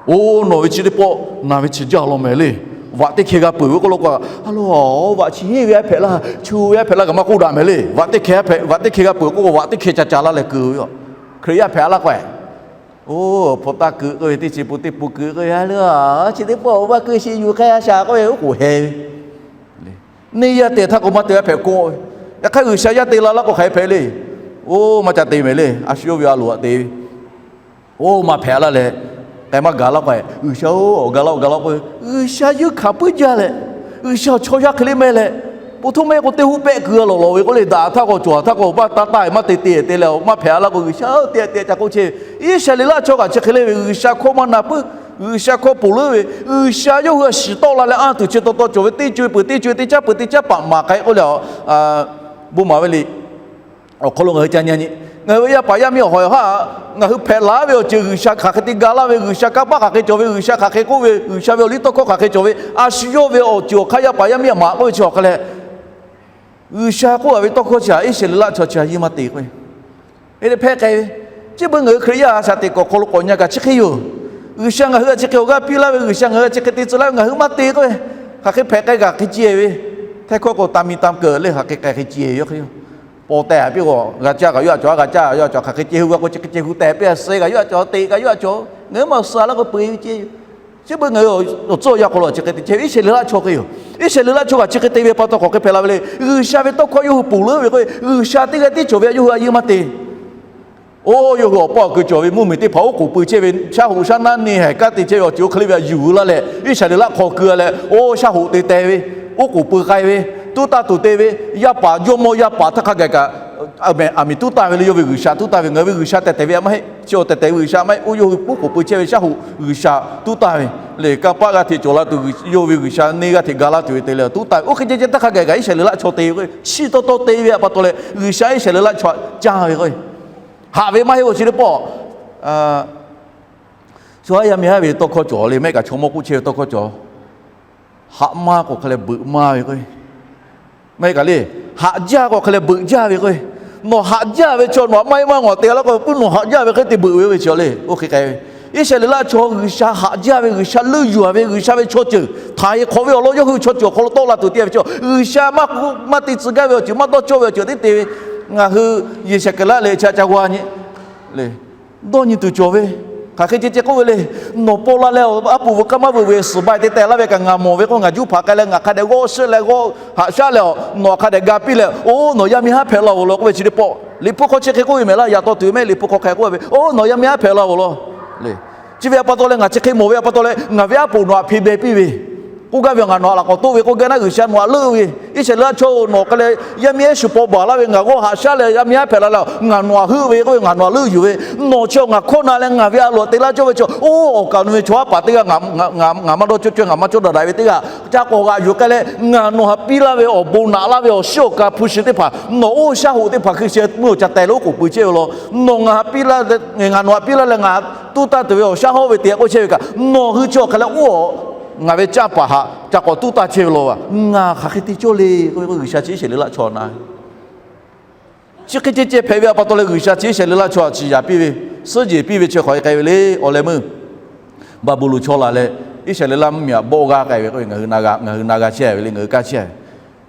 oˇ nawˬ ve chi teˇ pawˆ na ve chi jaˇ law mehˍ le. Vaꞈ teˇ hkeh g'a peuˬ ve k'oˆ law k'o, a lo, vaꞈ chi henˇ ve a hpehꞈ laˇ, chu ve a hpehꞈ laˇ kaꞈ maˇ k'oˆ daꞈ mehˍ le. Vaꞈ teˇ hkeh a hpehꞈ, vaꞈ teˇ hkeh g'a peuˬ k'oˆ k'o, vaꞈ teˇ hkeh ca ca laˇ leh keu ve yoˬ. Hkriꞈ yaˇ hpehꞈ laˇ k'o, oˇ hpu taˇ keu k'oˆ ve, teˇ chi pun teˇ pun keu k'oˆ ve, a lo, chi teˇ pawˆ maˇ keu sheˍ yuˬ hk'e a shaˍ k'oˆ ve oˉ k'oˍ heh ve. Neˇ yaˇ te htaˇ k'o maˇ te a hpehꞈ k'oˆ ve. Yaꞈ hk'aˇ G'uiˬsha yaˇ te la laˇ k'o hk'aˬ hpehꞈ le. Oˇ maˇ ca te mehˍ le. A shu yawˇ ve a loˍ htaꞈ te ve. Oˇ maˇ hpehꞈ laˇ leh, K'ai maˇ gaˬ laˇ k'o, G'uiˬsha-oˬ, awˬ gaˬ laˇ, awˬ gaˬ laˇ k'oˆ ve, G'uiˬsha yuˇ hkanˍ puiˉ jaˇ leh, G'uiˬsha awˬ chaw yaˇ hk'e le mehˇ leh, po htoˇ mehˇ k'o teˇ huˉ pehˆ keu lawꞈ lawꞈ ve k'oˆ le, daꞈ htaˇ k'o cawˬ htaˇ k'o, maˇ taˇ taˇ maˇ te te te leh maˇ hpehꞈ a laˇ k'o, G'uiˬsha-oˬ, te te ca k'oˆ chehˇ ve. Iˉsaˍreˍlaˆ chaw kaꞈ chi hk'e le ve, G'uiˬsha hkawˇ maˇ na puiˉ, G'uiˬsha hkawˇ ponˬ leuˉ ve, G'uiˬsha yawˇ hui a shiˍ tawˆ la leh anˇ tuˬ chi taw taw cawˬ ve, teˇ co e peuˬ teˇ co e, teˇ caˉ peuˬ teˇ caˉ paˍ maˍ k'ai k'oˆ le, bon maˍ ve le. Awˬ hk'aw lo ngaˬ hui ca nyi nyi, ngaˬ hui ve yaˇ paˍ yaˇ miˇ awˬ hawˍ awˬ haˉ, ngaˬ hui hpehꞈ laˬ ve awˬ ceuˬ G'uiˬsha hk'aˬ hk'e te ga laˇ ve, G'uiˬsha kanˇ paˆ hk'aˬ hk'e cawˬ ve, G'uiˬsha hk'aˬ hk'e k'oˆ ve, G'uiˬsha ve awˬ liˇ tawˇ hkawˇ hk'aˬ hk'e cawˬ ve, a shu yawˇ ve awˬ ceuˬ awˬ hk'aˇ yaˇ paˍ yaˇ miˇ a maꞈ k'oˆ ve chi awˬ hk'aˇ leh, G'uiˬsha k'oˆ a ve tawˇ hkawˇ chi htaꞈ Iˉsaˍreˍlaˆ chaw chi a yehˬ maˇ te k'o, e hpehꞈ k'ai ve. Chi beuꞈ ngaˬ hui Hkriꞈ yaˇ a shaꞈ teꞈ kawꞈ hk'aw lo k'awꞈ nyi kaꞈ chi hk'e yoˬ. G'uiˬsha ngaˬ hui a chi hk'e awˬ g'aˇ piˇ laˇ ve, G'uiˬsha ngaˬ hui a chi hk'e te tcuh laˇ ve ngaˬ hui maˇ te k'o, hk'aˬ hk'e hpehꞈ k'ai kaꞈ hk'e ceh ve. Htehˇ hkawˇ k'o, ตามมีตามเกิด le, hk'aˬ hk'e k'ai hk'e ceh ve yoˬ hk'e yoˬ. Paw tehꞈ piˇ k'o, g'a caˇ kaꞈ yawˇ a cawˬ, a g'a caˇ yawˇ a cawˬ, hk'aˬ hk'e ceh hui g'a k'o chi hk'e ceh hui tehꞈ piˇ a, suh kaꞈ yawˇ a cawˬ, teꞈ kaꞈ yawˇ a cawˬ, ngaˬ hui maˇ suh a laˇ k'o peu e ve ceh yoˬ. Chi beuꞈ ngaˬ hui awˬ tcuhˇ awˬ yanˇ hk'aw lo chi hk'e te chehˇ ve, Iˉsaˍreˍlaˆ chaw hk'e yoˬ. Iˉsaˍreˍlaˆ chaw kaꞈ chi hk'e te ve pa taw k'awꞈ hk'e hpehꞈ la ve le. G'uiˬsha ve tawˇ hkawˇ yawˇ hui ponˬ leuˉ ve k'o, G'uiˬsha teˇ g'aˇ tiˉ cawˬ ve, yawˇ hui a yehˬ maˇ te. Oˇ, yawˇ hui awˬ paˇ awˬ kui cawˬ ve mvuhˇmiˬ teˇ hpaˍ oˉ k'oˍ pui chehˇ ve, shaˉ hoꞈ shaˉ naˉ neˇ haiˬ kanˉ te chehˇ ve awˬ ceuˬ oˇ hk'e le ve htaꞈ yuˬ laˇ leh, Iˉsaˍreˍlaˆ hk'aw keu leh, oˇ, shaˉ hoꞈ te teh ve, oˉ k'oˍ pui k'ai ve, tuˉ taˇ tuˬ te ve, yaˇ paˍ jawˇmawˇ yaˇ paˍ htaˇ hk'a gaˬ kaꞈ, aˬ miˍ tuˉ taˇ ve le, yawˇ ve G'uiˬsha tuˉ taˇ ve, ngaˬ hui ve G'uiˬsha tehˬ tehˬ ve a maˇ heˆ, chi awˬ tehˬ tehˬ ve G'uiˬsha maˇ heˆ. Oˇ, yawˇ hui oˉ k'oˍ pui chehˇ ve shaˉ hoꞈ G'uiˬsha tuˉ taˇ ve, lehˬ kanˇ paˆ g'aˇ hteꞈ cawˬ la tuˬ, yawˇ ve G'uiˬsha neˇ g'aˇ hteꞈ ga laˇ tuˬ ve te leh tuˉ taˇ ve. Oˇ hk'e ceh ceh htaˇ hk'a gaˬ kaꞈ Iˉsaˍreˍlaˆ chaw te ve k'o, chi taw taw te ve pa taw leh G'uiˬsha Iˉsaˍreˍlaˆ chaw caˇ ve k'o, haꞈ ve maˇ heˆ. Oˇ chi teˇ pawˆ chaw haˉ yaˇ miˇ haˉ ve tawˇ hkawˇ cawˬ le, maˇ heˆ kaꞈ chaw mawˇ k'oˆ chehˇ ve tawˇ hkawˇ cawˬ. Haꞈ maˇ k'o hk'a leh beuꞈ maˇ ve k'o, maˇ heˆ kaꞈ le, haꞈ jaˇ k'o hk'a leh beuꞈ jaˇ ve k'o, nawˬ haꞈ jaˇ ve chaw nawˬ htaꞈ maˇ heˆ maˇ ngaˬ te laˇ k'o, puiˉ nawˬ haꞈ jaˇ ve hk'e te beuꞈ ve oˇ ve chi le. Oˇ hk'e k'ai ve, Iˉsaˍreˍlaˆ chaw G'uiˬsha haꞈ jaˇ ve, G'uiˬsha leuˆ yuˬ a ve, G'uiˬsha ve chaw ceuˬ htaꞈ e hk'awꞈ ve awˬ lawn yawˇ hui chaw ceuˬ awˬ hk'aw lo tawˆ la tuˬ te ve chaw, G'uiˬsha maˇ te tcuh gaˇ ve awˬ ceuˬ, maˇ dawˇ cawˇ ve awˬ ceuˬ teˇ te ve, ngaˬ hui Yeˍsaˍkeˍlaˆ leh chi htaꞈ ca g'aw nyi le. Dawˇ nyi tuˬ cawˬ ve, hk'aˬ hk'e ceh ceh k'oˆ ve le. Nawˬ paw la leh aˉ poꞈ veuꞈ k'aˇ maˇ veuꞈ ve suhˍ ba te teh laˇ ve kaꞈ ngaˬ mawˬ ve k'o, ngaˬ juˇ hpaˍ k'ai leh ngaˬ hk'a dehꞈ g'awˇ shehˆ leh g'awˇ haꞈ shaˉ leh, nawˬ hk'a dehꞈ ga piˇ leh, oˇ, nawˬ yaˇ miˇ haˉ hpehꞈ la-oˬ law k'oˆ ve chi teˇ pawˆ, Liꞈ hpu hk'aw chi hk'e k'oˆ ve mehˍ laˇ. Yaꞈ taw tuˬ ve mehˆ Liꞈ hpu hk'aw hk'e k'oˆ ve, oˇ, nawˬ yaˇ miˇ haˉ hpehꞈ la-oˬ law le. Chi ve a pa taw leh ngaˬ chi hk'e mawˬ ve a pa taw leh ngaˬ ve aˉ poꞈ nawˬ htaꞈ hpe beh piˇ ve, k'oˆ gaˇ ve, ngaˬ nawˬ htaꞈ laꞈ k'awꞈ toˆ ve k'oˆ gaˇ naˉ, G'uiˬsha nawˬ htaꞈ leuˆ ve, Iˉsaˍreˍlaˆ chaw nawˬ hk'a leh yaˇ miˇ ehˉ shu paw baˬ laˇ ve, ngaˬ g'awˇ haꞈ shaˉ leh yaˇ miˇ haˉ hpehꞈ la leh, ngaˬ nawˬ htaꞈ heuˆ ve k'oˆ ve, ngaˬ nawˬ htaꞈ leuˆ yuˬ ve, nawˬ chi ngaˬ hkawˇ na leh ngaˬ ve a loꞈ te laˇ cawˇ ve chaw, oˇ, awˬ kaˍ awˬ nu ve chaw haˉ paˍ teˇ g'aˇ, ngaˬ maˇ dawˇ cawˇ cawˇ, ngaˬ maˇ cawˇ daꞈ daꞈ ve teˇ g'aˇ ca k'awꞈ g'aꞈ yuˬ k'ai leh, ngaˬ nawˬ htaꞈ piˇ laˇ ve awˬ bon naꞈ laˇ ve awˬ shiˉ awˬ ka hpu shi teˇ hpaˍ, nawˬ oˇ shaˉ hoꞈ teˇ hpaˍ hkui shi meuˇ awˬ ca teh leh oˉ k'oˍ pui chehˇ ve law. Nawˬ ngaˬ htaꞈ piˇ laˇ, ngaˬ nawˬ htaꞈ piˇ laˇ leh ngaˬ tuˉ taˇ tuˬ ve awˬ shaˉ hawˉ ve te k'oˆ chehˇ ve kaꞈ, nawˬ hui chi awˬ hk'a leh oˇ, ngaˬ ve caˇ paˍ htaꞈ ca k'awꞈ tuˉ taˇ chehˇ ve law a, ngaˬ hk'aˬ hk'e te cawˇ le k'oˆ ve k'o, G'uiˬsha chi Iˉsaˍreˍlaˆ chaw na Chi hk'e ceh ceh hpehꞈ ve a pa taw leh G'uiˬsha chi Iˉsaˍreˍlaˆ chaw htaꞈ ciˍ yaˍ piˇ ve, suhˉ jeˬ piˇ ve chi hk'aˬ hk'e k'ai ve le. Awˬ leh meuˇ Baˍbuˍlonˍ chaw laˬ leh Iˉsaˍreˍlaˆ mvuhˇmiˬ htaꞈ bawˆ g'aˇ k'ai ve k'o, ngaˬ hui na g'a, ngaˬ hui na g'a chehˇ ve le, ngaˬ hui kaˇ chehˇ ve.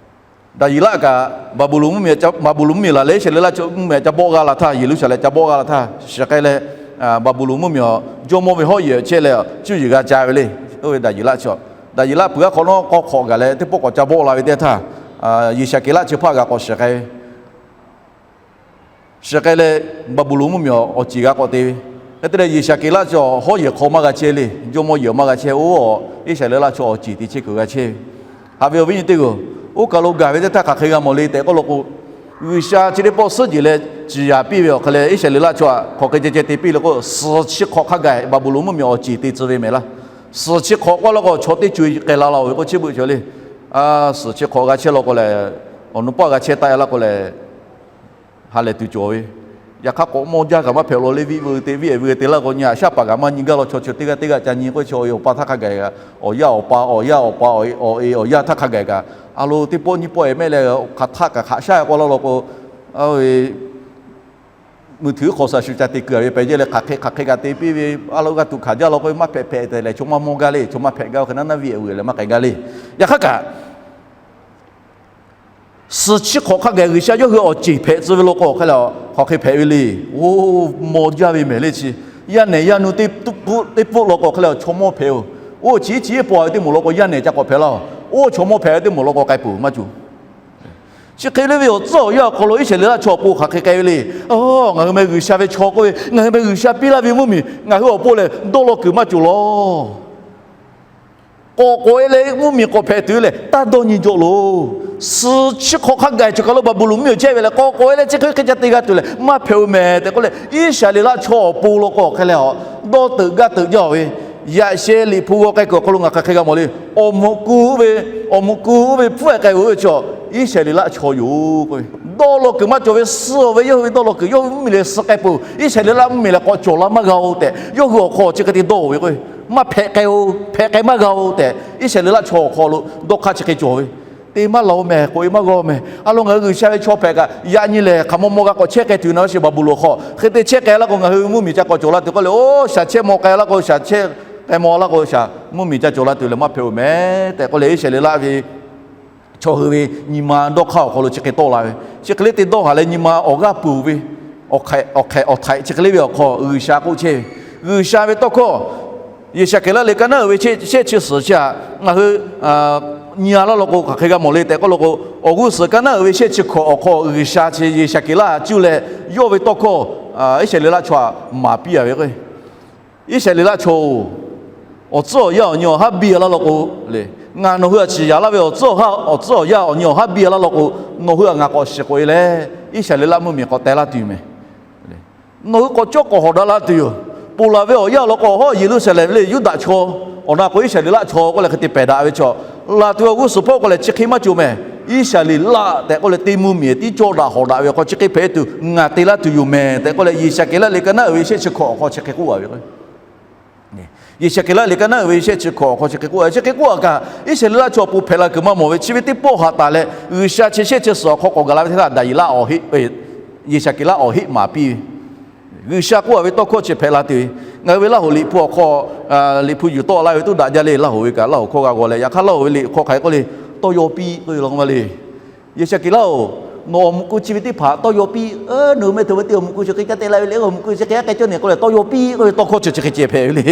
Daˍyeˍlaˆ kaꞈ Baˍbuˍlonˍ mvuhˇmiˬ, Baˍbuˍlonˍ mvuhˇmiˬ laˬ leh Iˉsaˍreˍlaˆ chaw mvuhˇmiˬ htaꞈ ca bawˆ g'a la htaˇ, Yeˍruˆsaˍlehnˍ ca bawˆ g'a la htaˇ, shiˍ k'ai leh, Baˍbuˍlonˍ mvuhˇmiˬ awˬ jawˇmawˇ ve hawˉ yehˬ chehˇ leh cuˇ yiˍ g'a ca ve le. Oˇ ve Daˍyeˍlaˆ chaw, Daˍyeˍlaˆ peuˬ aˉ hk'awꞈ nawˉ k'aw hk'awꞈ gaˬ leh teˇ pawˆ k'awꞈ ca bawˆ la ve teˇ htaˇ, Yeˍsaˍkeˍlaˆ chi hpaˇ g'a k'awꞈ shiˍ k'ai ve Shiˍ k'ai leh, Baˍbuˍlonˍ mvuhˇmiˬ awˬ ciˍ g'a k'awꞈ te ve. Hk'e te leh, Yeˍsaˍkeˍlaˆ chaw hawˉ yehˬ hk'aw maˇ g'a chehˇ le. Jawˇmawˇ yehˬ maˇ g'a chehˇ, oˇ, Iˉsaˍreˍlaˆ chaw awˬ ciˍ te chehˇ kuiˬ g'a chehˇ ve. Haꞈ ve awˬ viˉ nyi teˇ g'aˇ-oˬ, oˇ kaˬ lo gaˬ ve teˇ htaˇ hk'aˬ hk'e g'a mawˬ le tehꞈ k'oˆ law k'o, G'uiˬsha chi teˇ pawˆ suhˉ jeˬ leh ciˍ yaˍ piˇ ve awˬ hk'aw leh, Iˉsaˍreˍlaˆ chaw htaꞈ hk'aˬ hk'e ceh ceh te piˇ le k'o, suhˍ chi hk'awꞈ hk'a gaˬ Baˍbuˍlonˍ mvuhˇmiˬ awˬ ciˍ te tcuh ve mehˍ laˇ. Suhˍ chi hk'awꞈ k'oˆ law k'o, chaw teˇ co e k'ai la la-oˬ ve k'oˆ chehˇ beuꞈ cawˬ le. Suhˍ chi hk'awꞈ g'a chehˇ law k'o lehˬ, awˬ nu paˆ g'a chehˇ taˆ e laˇ k'o lehˬ, ha lehˬ tuˬ cawˬ ve. Yaꞈ hk'aˇ k'awꞈ mawˇ jaˇ kaꞈ maˇ hpehꞈ law le, viˆ veu te viˆ e veu te laˇ k'o, nyi aꞈ shaˉ paˍ kaꞈ maˇ nyi gaˇ law, chaw chi teˇ g'aˇ teˇ g'aˇ ca nyi k'oˆ chi, awˬ e awˬ pa htaˇ hk'a gaˬ kaꞈ, awˬ yaˇ awˬ pa, awˬ yaˇ awˬ pa, awˬ e awˬ yaˇ htaˇ hk'a gaˬ kaꞈ, a lo teˇ pawˆ nyiˇ pawˆ e mehˆ leh hk'aˬ htaˆ kaꞈ hk'aꞈ shaˉ k'oˆ laˇ law k'o, mui htuiˍ hk'aw shaˍ shuˍ ca te kuiˬ a ve pehˬ jehˇ leh hk'aˬ hk'e hk'aˬ hk'e kaꞈ te piˇ ve, a lo g'a tuˬ hkanˍ jaˇ law k'o, maˇ hpehꞈ hpehꞈ tehꞈ leh chaw maˇ mawˇ gaˇ le, chaw maˇ hpehꞈ gaˇ ve hk'e naˉ naˉ viˆ e vuiˬ leh maˇ k'ai gaˇ le. Yaꞈ hk'aˇ kaꞈ suhˍ chi hk'awꞈ hk'a gaˬ G'uiˬsha yawˇ hui awˬ ceˬ hpehꞈ tcuh ve law k'o, hk'e leh hk'aˬ hk'e hpehꞈ ve le. Oˇ, mawˇ jaˇ ve mehˍ le chi. Yaˇ nehˬ yaˇ nu teˇ pfuhˆ law k'o, hk'e leh chaw mawˇ hpehꞈ-oˬ. Oˇ, chi iˉ chi iˉ paw ve teˇ moˍ law k'o, yaˇ nehˬ ca k'awꞈ hpehꞈ laˇ-oˬ. Oˇ, chaw mawˇ hpehꞈ ve teˇ moˍ law k'o, k'ai peuˬ maˇ cawˬ. Chi hk'e le ve awˬ tcuhˉ awˬ yanˇ awˬ hk'aw lo Iˉsaˍreˍlaˆ chaw awˬ pon hk'aˬ hk'e k'ai ve le. Ngaˬ hui meh G'uiˬsha ve chaw k'oˆ ve, ngaˬ hui meh G'uiˬsha piˇ laˇ ve mvuhˇmiˬ ngaˬ hui awˬ pon lehˬ dawˇ law kuiˬ maˇ cawˬ lawˬ. K'awꞈ k'awꞈ e leh mvuhˇmiˬ k'awꞈ hpehꞈ tuˬ ve lehˬ, taˇ dawˇ nyi jawˇ loˬ. Suh chi hk'awꞈ hk'a gaˬ cawˬ kaˬ lo Baˍbuˍlonˍ mvuhˇmiˬ awˬ chehˇ ve lehˬ, k'awꞈ k'awꞈ e leh chi hk'e hk'e ca te g'a tuˬ lehˬ maˇ hpehꞈ-oˬ mehˍ tehꞈ k'oˆ leh, Iˉsaˍreˍlaˆ chaw awˬ pon lo k'o hk'e leh a, dawˇ teuꞈ gaˇ teuꞈ jaˇ-oˬ ve, yaꞈ sheh Liꞈ hpu g'aw k'ai kuiˬ awˬ hk'aw lo ngaˬ hk'aˬ hk'e g'a mawˬ le. Awˬ muꞈ ku ve, awˬ muꞈ ku ve hpfuhˇ-ehˍ k'ai-oˬ ve chaw, Iˉsaˍreˍlaˆ chaw yoˬ k'oˆ ve. Dawˇ law kuiˬ maˇ cawˬ ve, suh-oˬ ve yawˇ hui ve dawˇ law kuiˬ, yawˇ hui mvuhˇmiˬ lehˬ suh k'ai peuˬ, Iˉsaˍreˍlaˆ mvuhˇmiˬ lehˬ k'awꞈ cawˬ la maˇ g'a-oˬ tehꞈ, yawˇ hui awˬ hk'aw chi hk'e te dawˇ-oˬ ve k'o, maˇ hpehꞈ k'ai-oˬ, hpehꞈ k'ai maˇ g'a-oˬ tehꞈ, Iˉsaˍreˍlaˆ chaw awˬ hk'aw lo dawˇ hk'aˇ chi hk'e cawˬ ve. Te maˇ laˬ-oˬ mehˍ, k'oꞈ-e maˇ g'a-oˬ mehˍ. A lo ngaˬ hui G'uiˬsha ve chaw hpehꞈ kaꞈ yaꞈ nyi lehˬ hk'aˬ maw maw g'a k'awꞈ chehˇ k'ai tuˬ na, a shu Baˍbuˍlonˍ hk'aw hk'e te chehˇ k'ai laˇ k'o, ngaˬ hui mvuhˇmiˬ ca k'awꞈ cawˬ la tuˬ k'oˆ leh, oˇ shaˍ chehˇ maw k'ai laˇ k'o, shaˍ chehˇ k'ai maw laˇ k'o, shaˍ mvuhˇmiˬ ca cawˬ la tuˬ lehˬ maˇ hpehꞈ-oˬ mehˍ tehꞈ k'oˆ leh, Iˉsaˍreˍlaˆ ve chaw hui ve nyi ma dawˇ hk'aˇ awˬ hk'aw lo chi hk'e tawˆ la ve, chi hk'e le te dawˇ haˍ leh nyi ma awˬ g'aˇ peuˬ ve, awˬ hk'ehꞈ awˬ htaiꞈ chi hk'e le ve awˬ hk'aw G'uiˬsha k'oˆ chehˇ ve, G'uiˬsha ve tawˇ hkawˇ, Yeˍsaˍkeˍlaˆ liꞈ ka naˉ uiˍ ve shehˆ chi suhˍ chi htaꞈ ngaˬ hui nyi-a laˇ law k'o hk'aˬ hk'e g'a mawˬ le tehꞈ k'oˆ law k'o, awˬ g'uˇ suhˍ ka naˉ uiˍ ve shehˆ chi hkawꞈ awˬ hk'aw G'uiˬsha chi Yeˍsaˍkeˍlaˆ cuˇ leh yawˇ ve tawˇ hkawˇ Iˉsaˍreˍlaˆ chaw htaꞈ maˍ piˇ-a ve k'o, Iˉsaˍreˍlaˆ chaw-oˬ, awˬ tcuhˉ awˬ yanˇ awˬ nyi awˬ haˉ biˇ-a laˇ law k'o le, ngaˬ nawˬ hui htaꞈ shiˍ yaꞈ laˇ ve awˬ tcuhˉ awˬ yanˇ awˬ nyi awˬ haˉ biˇ-a laˇ law k'o, nawˬ hui htaꞈ ngaˬ k'awꞈ shiˍ k'oꞈ-e leh Iˉsaˍreˍlaˆ mvuhˇmiˬ k'awꞈ teh laˇ tuˬ yoˬ mehˍ. Nawˬ hui k'awꞈ cawˇ k'awꞈ hawꞈ daꞈ laˇ tuˬ yoˬ. Ponˬ laˬ ve awˬ yanˇ law k'o, awˬ hawˉ Yeˍruˆsaˍlehnˍ ve le Yuˇdaꞈ chaw, awˬ na k'o Iˉsaˍreˍlaˆ chaw k'oˆ leh hk'e te pehˬ daꞈ ve chaw, laˬ tuˬ ve awˬ g'uˇ suhˍ hpawˇ k'o lehˬ chi hk'e maˇ cawˬ mehˍ. Iˉsaˍreˍlaˆ tehꞈ k'oˆ leh teˇ mvuhˇmiˬ tiˉ cawˇ daꞈ hawꞈ daꞈ ve awˬ hk'aw chi hk'e hpehꞈ tuˬ ngaˬ te laˇ tuˬ yoˬ mehˍ tehꞈ k'oˆ leh, Yeˍsaˍkeˍlaˆ liꞈ ka naˉ uiˍ ve shehˆ chi hkawꞈ awˬ hk'aw chi hk'e k'oˆ-a ve k'o, Yeˍsaˍkeˍlaˆ liꞈ ka naˉ uiˍ ve shehˆ chi hkawꞈ awˬ hk'aw chi hk'e k'oˆ-a ve, chi hk'e k'oˆ-a kaꞈ Iˉsaˍreˍlaˆ chaw awˬ pon hpehꞈ la kuiˬ maˇ mawˬ ve, chi ve teˇ pawˆ haꞈ taˍ leh G'uiˬsha chi shehˆ chi suhˍ awˬ hk'aw k'awꞈ gaˬ la ve teˇ htaˇ Daˍyeˍlaˆ awˬ heˆ, Yeˍsaˍkeˍlaˆ awˬ heˆ maˍ piˇ ve, G'uiˬsha k'oˆ-a ve tawˇ hkawˇ chi hpehꞈ la tuˬ ve. Ngaˬ hui ve Laˇ hoꞈ liꞈ hpu awˬ hk'aw, liꞈ hpu yuˬ tawˆ la ve tuˉ daꞈ jaˇ le. Laˇ hoꞈ ve kaꞈ Laˇ hoꞈ hkawˇ g'a g'aw leh, yaꞈ hk'aˇ Laˇ hoꞈ ve liꞈ hk'aw hk'aˬ hk'e k'oˆ le, tawˇ yaw piˇ k'oˆ ve law k'o ma le. Yeˍsaˍkeˍlaˆ-oˬ, nawˬ awˬ muꞈ ku chi ve teˇ hpaˍ tawˇ yaw piˇ. Nawˬ hui meh htaꞈ ve teˇ awˬ muꞈ ku chi hk'e kaˉ te la ve le, awˬ muꞈ ku chi hk'e kaˉ k'ai cawˇ ne k'oˆ leh tawˇ yaw piˇ k'oˆ ve tawˇ hkawˇ chi chi hk'e ceh hpehꞈ ve le.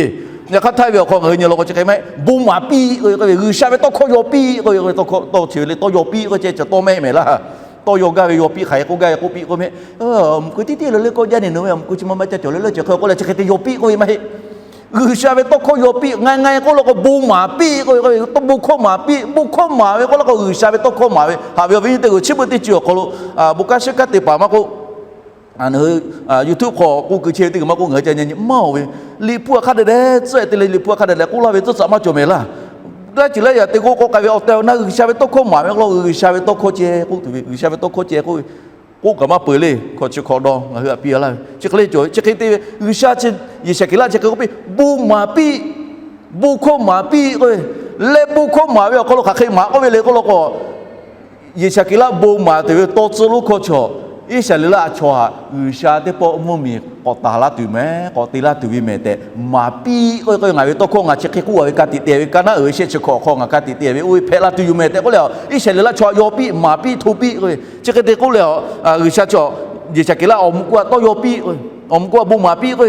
Yaꞈ hk'aˇ htaiˇ ve awˬ hk'aw ngaˬ hui nyi law k'o chi hk'e maˇ heˆ, bon maˍ piˇ k'oˆ ve, G'uiˬsha ve tawˇ hkawˇ yaw piˇ k'oˆ ve, tawˇ hkawˇ tawˇ chi ve le tawˇ yaw piˇ k'oˆ ceh ceh tawˇ mehˆ mehˍ laˇ. Tawˇ yaw gaˇ ve yaw piˇ hk'aˬ hk'e k'oˆ gaˇ ve k'oˆ piˇ k'oˆ mehˆ. Awˬ muꞈ ku tiˉ tiˉ lo le kawˆ jaˇ ne, nawˬ ve awˬ muꞈ ku chi ma ma ca cawˬ le leuˉ ceh hk'e k'oˆ leh chi hk'e te yaw piˇ k'oˆ ve maˇ heˆ. G'uiˬsha ve tawˇ hkawˇ yaw piˇ, nga nga k'oˆ law k'o bon maˍ piˇ k'oˆ ve, bon hkawˇ maˍ piˇ, bon hkawˇ maˍ ve k'oˆ law k'o G'uiˬsha ve tawˇ hkawˇ maˍ ve. Haꞈ ve awˬ viˉ nyi teˇ g'uiˬ, chi beuꞈ teˇ ceuˬ awˬ hk'aw lo bon kanˉ shiˉ kanˉ te paˍ maˇ k'oˆ, YouTube hk'aw k'oˆ keu chehˇ ve teˇ g'uiˬ maˇ k'oˆ, ngaˬ hui ca nyi nyi maˇ-oˬ ve. Liꞈ hpu htaꞈ hk'a dehꞈ dehꞈ tcuhˉ-e te leh liꞈ hpu htaꞈ hk'a dehꞈ dehꞈ k'oˆ laˇ ve tcuhˉ tcuhˉ maˇ cawˬ mehˍ laˇ. Daˇ ceuˬ leh yaꞈ te k'o k'awꞈ k'ai ve awˬ tehˬ awˬ na G'uiˬsha ve tawˇ hkawˇ maˍ ve k'oˆ law, G'uiˬsha ve tawˇ hkawˇ ceh k'oˆ tuˬ ve, G'uiˬsha ve tawˇ hkawˇ ceh k'oˆ ve, k'oˆ kaꞈ maˇ peuˬ le. Hkawꞈ chi hkawꞈ dawˇ ngaˬ hui htaꞈ piˇ-a laˇ ve chi hk'e le cawˬ ve, chi hk'e te ve G'uiˬsha chi Yeˍsaˍkeˍlaˆ chi hk'e k'oˆ piˇ, bon maˍ piˇ, bon hkawˇ maˍ piˇ k'oˆ ve, leh bon hkawˇ maˍ ve awˬ hk'aw lo hk'aˬ hk'e maˍ k'oˆ ve le k'oˆ law k'o, Yeˍsaˍkeˍlaˆ bon maˍ tuˬ ve tawˇ tcuhˉ lonˉ hkawˇ chaw, Iˉsaˍreˍlaˆ chaw htaꞈ G'uiˬsha teˇ pawˆ mvuhˇmiˬ k'awꞈ taˍ laˇ tuˬ mehˍ, k'awꞈ te laˇ tuˬ ve mehˍ tehꞈ maˍ piˇ k'oˆ ve, k'oˆ ve ngaˬ ve tawˇ hkawˇ ngaˬ chi hk'e k'oˆ-a ve ka tiꞈ te ve, ka naˉ uiˍ ve shehˆ chi hkawꞈ awˬ hk'aw ngaˬ ka tiꞈ te ve oˇ ve hpehꞈ la tuˬ yoˬ mehˍ tehꞈ k'oˆ leh, Iˉsaˍreˍlaˆ chaw yaw piˇ, maˍ piˇ, hto piˇ k'oˆ ve, chi hk'e te k'oˆ leh, G'uiˬsha chaw, Yeˍsaˍkeˍlaˆ awˬ muꞈ ku htaꞈ tawˇ yaw piˇ k'oˆ ve, awˬ muꞈ ku htaꞈ bon maˍ piˇ k'oˆ ve,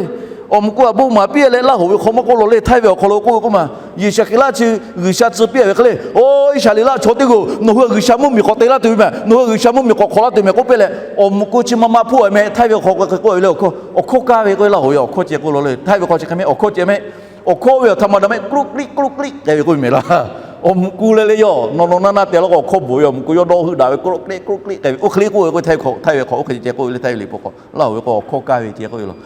awˬ muꞈ ku htaꞈ bon maˍ piˇ leh Laˇ hoꞈ ve hk'aw maˇ k'oˆ law le, htaiˇ ve awˬ hk'aw lo k'oˆ ve k'oˆ ma, Yeˍsaˍkeˍlaˆ chi G'uiˬsha tcuh piˇ-a ve hk'e le, oˇ Iˉsaˍreˍlaˆ chaw teˇ g'aˇ-oˬ, nawˬ hui G'uiˬsha mvuhˇmiˬ k'awꞈ te laˇ tuˬ ve mehˍ, nawˬ hui G'uiˬsha mvuhˇmiˬ k'awꞈ hk'awꞈ laˇ tuˬ mehˍ k'oˆ piˇ leh, awˬ muꞈ ku chi ma ma hpoˆ-a mehˍ, htaiˇ ve awˬ hk'aw k'oˆ ve le, awˬ hkawˇ, awˬ hkawˇ kaˇ ve k'oˆ ve, Laˇ hoꞈ ve awˬ hkawˇ ceh k'oˆ law le, htaiˇ ve hk'aw chi hk'e mehˍ, awˬ hkawˇ ceh mehˍ. Awˬ hkawˇ ve awˬ htaꞈ ma daꞈ mehˆ, k'roˆ kliˆ k'roˆ kliˆ k'ai ve k'oˆ ve mehˍ laˇ. Awˬ muꞈ ku leh le, yawˇ nawˬ nawˬ naˇ naˇ te law k'o awˬ hkawˇ bvuhꞈ ve, awˬ muꞈ ku yawˇ dawˇ heuˆ daꞈ ve, k'roˆ kliˆ k'roˆ kliˆ k'ai ve, oˇ hk'e le k'oˆ ve k'o, htaiˇ ve hk'aw oˇ hk'e ceh k'oˆ ve le, htaiˇ ve liꞈ hpu hk'aw, Laˇ hoꞈ ve k'o awˬ hkawˇ kaˇ ve ceh k'oˆ ve law.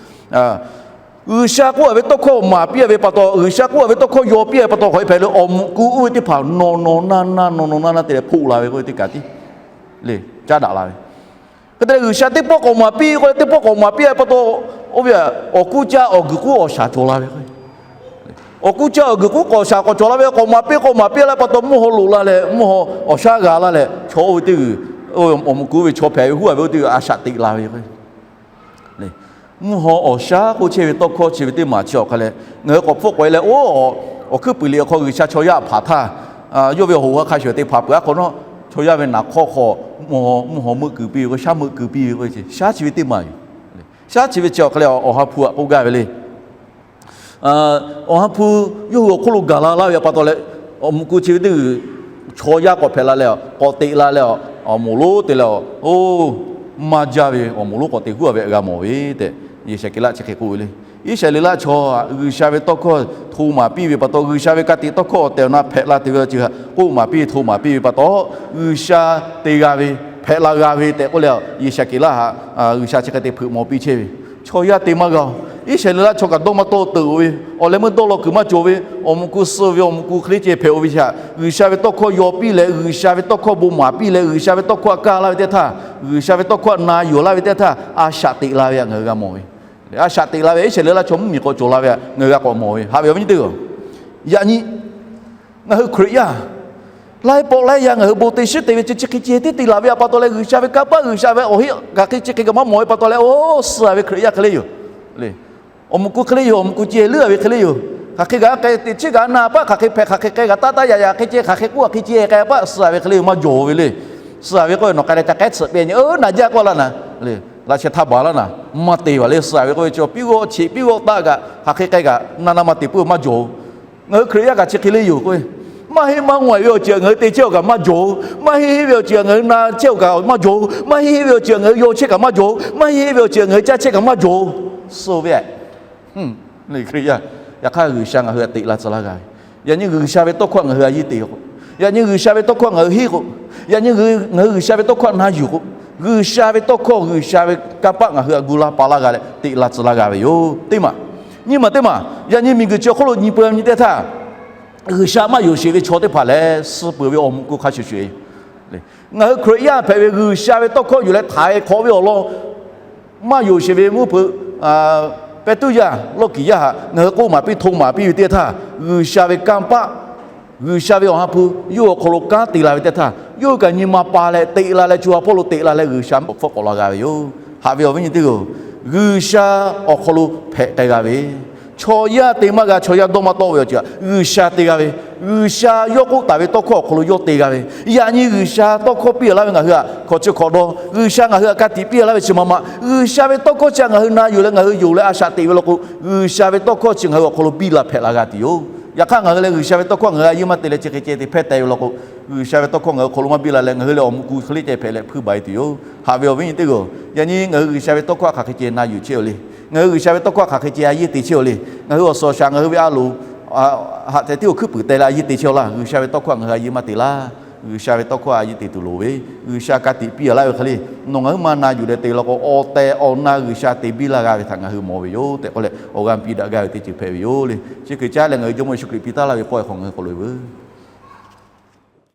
G'uiˬsha k'oˆ-a ve tawˇ hkawˇ maˍ piˇ-a ve pa taw, G'uiˬsha k'oˆ-a ve tawˇ hkawˇ yaw piˇ-a ve pa taw hk'aˬ hk'e hpehꞈ le, awˬ muꞈ ku oˇ ve teˇ hpaˍ nawˬ nawˬ naˇ naˇ nawˬ nawˬ naˇ naˇ te leh hpoˆ la ve k'oˆ ve teˇ kaꞈ tiˉ le, caˉ daꞈ la ve. Hk'e te leh G'uiˬsha teˇ pawˆ k'awꞈ maˍ piˇ k'oˆ leh, teˇ pawˆ k'awꞈ maˍ piˇ-a ve pa taw, oˇ ve awˬ kuˉ caˇ awˬ guiˬ k'uˉ awˬ shaˍ cawˬ la ve k'o, awˬ kuˉ caˇ awˬ guiˬ k'uˉ k'awꞈ shaˍ k'awꞈ cawˬ la ve, k'awꞈ maˍ piˇ k'awꞈ maˍ piˇ la pa taw, mvuhˇ haw loꞈ la leh mvuhˇ haw awˬ shaˉ g'a la leh, chaw oˇ ve teˇ g'uiˬ, awˬ muꞈ ku ve chaw hpehꞈ ve huˉ-a ve oˇ teˇ g'uiˬ a shaꞈ teꞈ la ve yoˬ. Mvuhˇ haw awˬ shaˉ k'oˆ chehˇ ve tawˇ hkawˇ chi ve teˇ maˬ chi awˬ hk'a leh, ngaˬ hui k'awꞈ hpfuhˆ k'awꞈ e leh, oˇ, awˬ hkuiˉ puiˍ liꞈ awˬ hk'aw G'uiˬsha chaw yaˇ hpanˍ htaˇ, yawˇ ve awˬ hoꞈ ha hk'a shuˍ te hpanˍ peuˬ-a hk'awꞈ nawˉ, chaw yaˇ ve naˍ hk'awˇ hk'aw mvuhˇ haw meuˆ kuiˬ piˇ ve k'o, shaˉ meuˆ kuiˬ piˇ ve k'o, shaˉ chi ve teˇ maˬ yoˬ. Shaˉ chi ve chi awˬ hk'a leh awˬ ha hpu htaꞈ k'oˆ gaˇ ve le. Awˬ ha hpu yawˇ hui awˬ hk'oˆ lo gaˬ la laˇ ve pa taw leh, awˬ muꞈ ku chi ve teˇ g'uiˬ chaw yaˇ k'awꞈ hpehꞈ la leh, k'awꞈ teꞈ la leh, awˬ moˍ lonˉ te leh, oˇ, maˇ jaˇ ve awˬ moˍ lonˉ k'awꞈ te guˇ a ve g'a mawˬ ve tehꞈ, Yeˍsaˍkeˍlaˆ chi hk'e k'oˆ ve le. Iˉsaˍreˍlaˆ chaw htaꞈ G'uiˬsha ve tawˇ hkawˇ hto maˍ piˇ ve pa taw, G'uiˬsha ve ka tiꞈ tawˇ hkawˇ awˬ tehˬ awˬ na hpehꞈ la tuˬ ve awˬ ceuˬ htaꞈ k'oˆ maˍ piˇ ve, hto maˍ piˇ ve pa taw, G'uiˬsha te g'a ve, hpehꞈ la g'a ve tehꞈ k'oˆ leh, Yeˍsaˍkeˍlaˆ htaꞈ G'uiˬsha chi hk'e te hpeuꞈ maw piˇ chehˇ ve. Chaw yaˇ te maˇ g'a-oˬ. Iˉsaˍreˍlaˆ chaw kaꞈ dawˇ maˇ tawˆ teuꞈ-oˬ ve, awˬ leh meuˇ dawˇ law kuiˬ maˇ cawˬ ve, awˬ muꞈ ku suh ve, awˬ muꞈ ku hk'e le ceh hpehꞈ-oˬ ve chi htaꞈ G'uiˬsha ve tawˇ hkawˇ yaw piˇ leh, G'uiˬsha ve tawˇ hkawˇ bon maˍ piˇ leh, G'uiˬsha ve tawˇ hkawˇ htaꞈ kaˇ laˇ ve teˇ htaˇ, G'uiˬsha ve tawˇ hkawˇ htaꞈ na yuˬ laˇ ve teˇ htaˇ, a shaꞈ teꞈ la ve htaꞈ ngaˬ hui g'a mawˬ ve. A shaꞈ teꞈ la ve Iˉsaˍreˍlaˆ chaw mvuhˇmiˬ k'awꞈ cawˬ la ve htaꞈ ngaˬ hui g'a k'awꞈ mawˬ ve. Haꞈ ve awˬ viˉ nyi teˇ-oˬ, yaꞈ nyi ngaˬ hui Hkriꞈ yaˇ laiˉ pawˆ laiˉ yaˇ ngaˬ hui bon te shiˉ te ve chi chi hk'e ceh teˇ te laˬ ve htaꞈ pa taw leh, G'uiˬsha ve kanˇ paˆ, G'uiˬsha ve awˬ heˆ hk'aˬ hk'e chi hk'e kaꞈ maˇ mawˬ ve pa taw leh, oˇ, suh a ve Hkriꞈ yaˇ hk'e le yoˬ le. Awˬ muꞈ ku hk'e le yoˬ, awˬ muꞈ ku ceh leuˉ a ve hk'e le yoˬ. Hk'aˬ hk'e kaꞈ k'ai teꞈ chiˉ kaꞈ na paˆ, hk'aˬ hk'e hpehꞈ hk'aˬ hk'e k'ai kaꞈ taˆ taˆ yaꞈ yaꞈ hk'e ceh, hk'aˬ hk'e k'oˆ a hk'e ceh k'ai paˆ, suh a ve hk'e le yoˬ, maˇ jawˬ ve le. Suh a ve k'oˆ ve nawˬ k'ai leh ca k'ehˉ tsuhꞈ piˇ nyi, oˇ, na jaˇ k'oˆ laˇ naˍ le. Laꞈ sheh htaˇ baˬ laˇ naˍ, maˇ te vaˬ le. Suh a ve k'oˆ ve chi piˇ g'awˆ cheꞈ piˇ g'awˆ taˆ kaꞈ, hk'aˬ hk'e k'ai kaꞈ na na maˇ te puiˉ, maˇ jawˬ. Ngaˬ hui Hkriꞈ yaˇ kaꞈ chi hk'e le yoˬ k'o, maˇ heˆ maˇ mawˬ ve awˬ ceuˬ ngaˬ hui te chehˇ-oˬ kaꞈ maˇ jawˬ. Maˇ heˆ heˆ ve awˬ ceuˬ ngaˬ hui na chehˇ-oˬ kaꞈ maˇ jawˬ. Maˇ heˆ heˆ ve awˬ ceuˬ ngaˬ hui yaw chehˇ kaꞈ maˇ jawˬ. Maˇ heˆ heˆ ve awˬ ceuˬ ngaˬ hui caˇ chehˇ kaꞈ maˇ jawˬ. Suh ve Hkriꞈ yaˇ, yaꞈ hk'aˇ G'uiˬsha ngaˬ hui htaꞈ teꞈ la tcuh laˇ g'a ve. Yaꞈ nyi G'uiˬsha ve tawˇ hkawˇ htaꞈ ngaˬ hui a yeˇ te k'o, yaꞈ nyi G'uiˬsha ve tawˇ hkawˇ htaꞈ ngaˬ hui henˇ k'o, yaꞈ nyi ngaˬ hui G'uiˬsha ve tawˇ hkawˇ htaꞈ na yuˬ k'o, G'uiˬsha ve tawˇ hkawˇ, G'uiˬsha ve kanˇ paˆ ngaˬ hui htaꞈ gu laˇ pa laˇ g'a leh teꞈ la tcuh laˇ g'a ve yoˬ. Teˇ maˬ, nyiˇ maˬ teˇ maˬ, yaꞈ nyi miˬguiˬ chi awˬ hk'oˆ lo nyi peuˬ nyi teˇ htaˇ, G'uiˬsha maˇ yonˍ sheˍ ve chaw teˇ hpaˍ lehˬ, suh peuˬ ve awˬ muꞈ ku hk'a shuˍ shuˍ e. Ngaˬ hui Hkriꞈ yaˇ hpehꞈ ve G'uiˬsha ve tawˇ hkawˇ yuˬ leh htaiˍ hk'awꞈ ve awˬ lawn maˇ yonˍ sheˍ ve mvuhˇ hpeuꞈ, Peˍtruˆ yaˇ, Lawˇkiˍ yaˇ htaꞈ ngaˬ hui k'oˆ maˍ piˇ, hto maˍ piˇ ve teˇ htaˇ, G'uiˬsha ve kanˇ paˆ, G'uiˬsha ve awˬ ha hpu yawˇ awˬ hk'aw lo kanˉ te la ve teˇ htaˇ, yawˇ hui kaꞈ nyi ma pa leh teꞈ la leh, co ha hpawˇ lo teꞈ la leh G'uiˬsha awˬ hpfuhˆ k'awꞈ la g'a ve yoˬ. Haꞈ ve awˬ viˉ nyi teˇ hpaˍ-oˬ, G'uiˬsha awˬ hk'aw lo hpehꞈ k'ai g'a ve, chaw yaˇ te maˇ g'a, chaw yaˇ dawˇ maˇ tawˆ ve awˬ ceuˬ htaꞈ G'uiˬsha te g'a ve, G'uiˬsha yawˇ k'oˆ taˍ ve tawˇ hkawˇ awˬ hk'aw lo yawˇ te g'a ve. Yaꞈ nyi G'uiˬsha tawˇ hkawˇ piˇ laˇ ve ngaˬ hui htaꞈ hk'awꞈ chi hk'awꞈ dawˇ, G'uiˬsha ngaˬ hui htaꞈ ka tiꞈ piˇ laˇ ve chi ma ma, G'uiˬsha ve tawˇ hkawˇ chi htaꞈ ngaˬ hui na yuˬ leh ngaˬ hui yonˍ leh a shaꞈ teꞈ ve law k'o, G'uiˬsha ve tawˇ hkawˇ chi ngaˬ hui awˬ hk'aw lo biˇ la hpehꞈ la g'a tuˬ yoˬ. Yaꞈ hk'aˇ ngaˬ hui leh G'uiˬsha ve tawˇ hkawˇ ngaˬ hui a yeˇ maˇ te leh chi hk'e ceh te hpehˇ teh ve law k'o, G'uiˬsha ve tawˇ hkawˇ ngaˬ hui awˬ hk'aw lo maˇ biˇ la leh ngaˬ hui leh awˬ muꞈ ku hk'e le ceh hpehꞈ leh hpuiˇ baˬ e tuˬ yoˬ. Haꞈ ve awˬ viˉ nyi teˇ hpaˍ-oˬ, yaꞈ nyi ngaˬ hui G'uiˬsha ve tawˇ hkawˇ htaꞈ hk'aˬ hk'e ceh na yuˬ chehˇ-oˬ le. Ngaˬ hui G'uiˬsha ve tawˇ hkawˇ htaꞈ hk'aˬ hk'e ceh a yeˇ te chehˇ-oˬ le. Ngaˬ hui awˬ suhˍ awˬ shaˍ ngaˬ hui ve a loˍ haꞈ tehˬ tiˉ awˬ hkuiˉ puiˍ teh leh a yeˇ te chehˇ-oˬ laˇ. G'uiˬsha ve tawˇ hkawˇ htaꞈ ngaˬ hui a yeˇ maˇ te laˇ. G'uiˬsha ve tawˇ hkawˇ a yeˇ te tuˬ loˍ ve, G'uiˬsha ka tiꞈ piˇ laˇ ve hk'e le, nawˬ ngaˬ huiˉ maˇ na yuˬ leh te law k'o, awˬ tehˬ awˬ na G'uiˬsha te biˇ laˇ g'a ve htaꞈ ngaˬ hui mawˬ ve yoˬ tehꞈ k'oˆ leh, awˬ g'aˇ piˇ daꞈ gaˇ ve teˇ ceuˬ hpehꞈ ve yoˬ le. Chi hk'e caˉ leh ngaˬ hui Jawˇmawˇ Yeˍsuˆ Hkriꞈ piˇ taˉ laˇ ve pawehˇ hk'aw ngaˬ hui k'awꞈ loꞈ e veuˬ